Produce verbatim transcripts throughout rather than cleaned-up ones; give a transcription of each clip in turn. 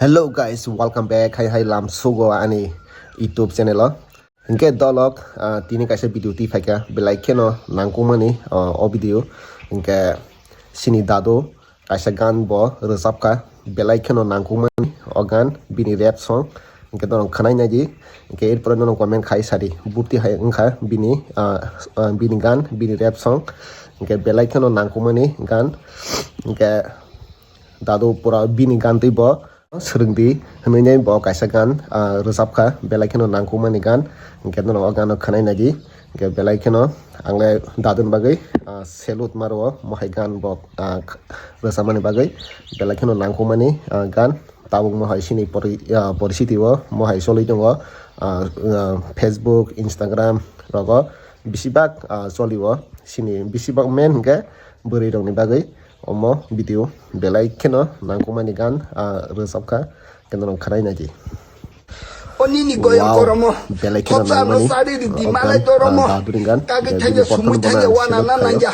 Hello guys, welcome back. Hai hai lam sugo ani YouTube channel o. Hingke dolok, ah, tini kaisa video twi phaikha, belai kheno nangkukmani, ah, o video. Hingke sini dadu kaisa gan bo rwchapkha, belai kheno nangkukmani o gan, bini rap song. Hingke dono khwnai naidi, hingke erpore nono comment khai sadi, bupti hai wngkha bini, ah, ah, bini gan, bini rap song. Hingke belai kheno nangkukmani gan. Hingke dadu pura bini gan twi bo swrwngdi hwnwi bo kaisa gan, ah, rwchapkha, belai kheno nangkukmani gan. Hingke nono o gano khwnai naidi, hingke belai kheno ang le daduni bagwi, ah, salute ma rwo, mohai gan bo, ah, rwchapmani bagwi belai kheno nangkukmani, ah, gan. Tabuk mohai sini pori-, ah, poristhiti o mohai choli tongo, ah, ah, Facebook, Instagram rogo besibak, ah, choli o sini besibak main hingke bwrwi rokni bagwi. Omo video belai kheno nangkukmani gan, ah, rwchapkha, khe nono khwnai naidi. O nini goyang koromo. Belai kheno nangmani. Khopsa no sari di di malai doromo. Kagi thangya sumui thangya wana na nangya.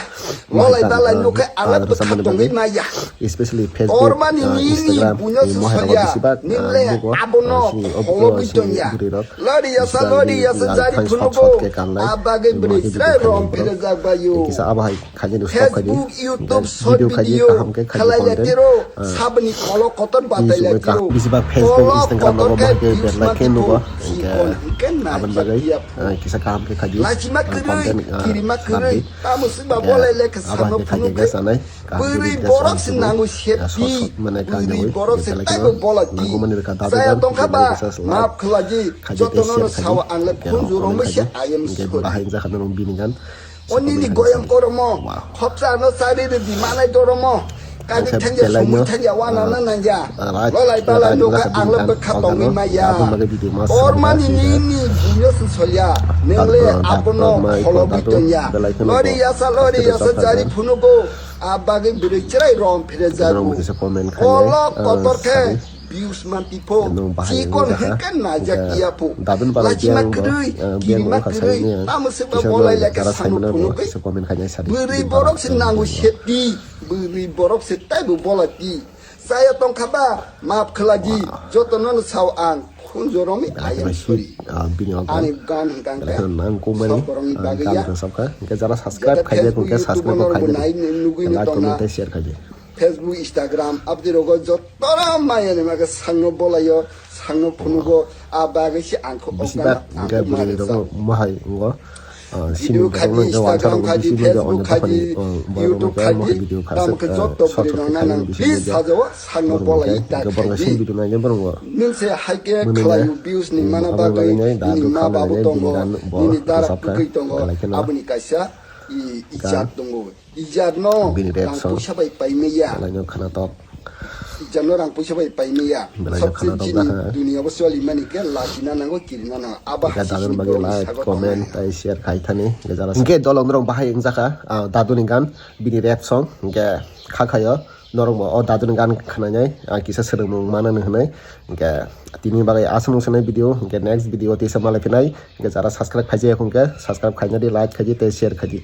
Lolai balai nokhe alap bwkha tongwi maya. Especially Facebook, Instagram, buno susolya. Nile abono holo bui tongya. Lori yasa, lori yasa jari phunubo. Abagwi bwrwi chwrai rom phirajak bayu. Kisa abo hai khaidi no stop khaidi. Facebook, YouTube, short video kaham khe khaidi content. Khalai latiro, sabni kholo kotor batai latiro. Bisibak Facebook, Instagram rogo bahai khe berlai khe nugo. Hingke aboni bagwi, ah, kisa kaham khe khaidi, ah, content, ah, kirima kwrwi, tamo sima bolai lekha sano phunuk khe. Bwrwi borok se nango septi, bwrwi borok se taibo bolai di. Saya tongkha ba, maaf khlai di, jotono no sao ang le khunju romwi se I am sorry. O nini goyang koromo, khopsa no sari di manai doromo. Kagi thangya sumui thangya wana na nangya. Lolai balai nokha ang le bwkha tongwi maya. Ormani nini buino se solya. Nele abono holo bui tongya. Lori yasa, lori yasa jari phunugo. Abagwi bwrwi chwrai rom phire jago. Olo kotor khe. Views manti pho, chikon hingke najak ya pho. Lachima kwrwi, kirima kwrwi, tamo seba bolai lekha sano phunuk khe. Bwrwi borok se nango septi, bwrwi borok se taibo bolai di. Saya tongkha ba, maaf khlai di, jotono no sao ang, khunju romwi I am sorry. Ani gan hingkang khe, sok borokni bagwi ya. Jara Facebook, YouTube no rwbo nai nugwi no tongna. Facebook, Instagram, abdi rogo jotora maya ni maka sangno bolayo, sangno phunugo, a bagwi si angkho. Bisibak hingke bwrwi rogo mohai ngo. Video khaji, Instagram khaji, Facebook khaji, YouTube khaji, tamo khe joto bwrwi rok nang please sajao sangno bolai ta khaji. Nung se haike khlaio views ni mana bagwi nini ma babu tongo, nini dara kwrwi tongo, aboni kaisa ijat tongo. Ijarno rang puisa bai paimaya. Ijarno rang puisa bai paimaya. Sabse chini dunia bo choli mani khe lachina nango, kirina nango. Abo hai chini comment tai share khai thani. Hingke dolong norok bahai wngjakha, ah, daduni gan, bini rap song, hingke kha khayo. Norok bo o daduni gan khwnanai, ah, kisa swrwngmung manani hwnwi. Hingke tini bagwi aswk nung sanai video, hingke next video tisa malai phinai. Hingke jara subscribe khaijak hingke subscribe khaina di, like khaidi tei share khaidi.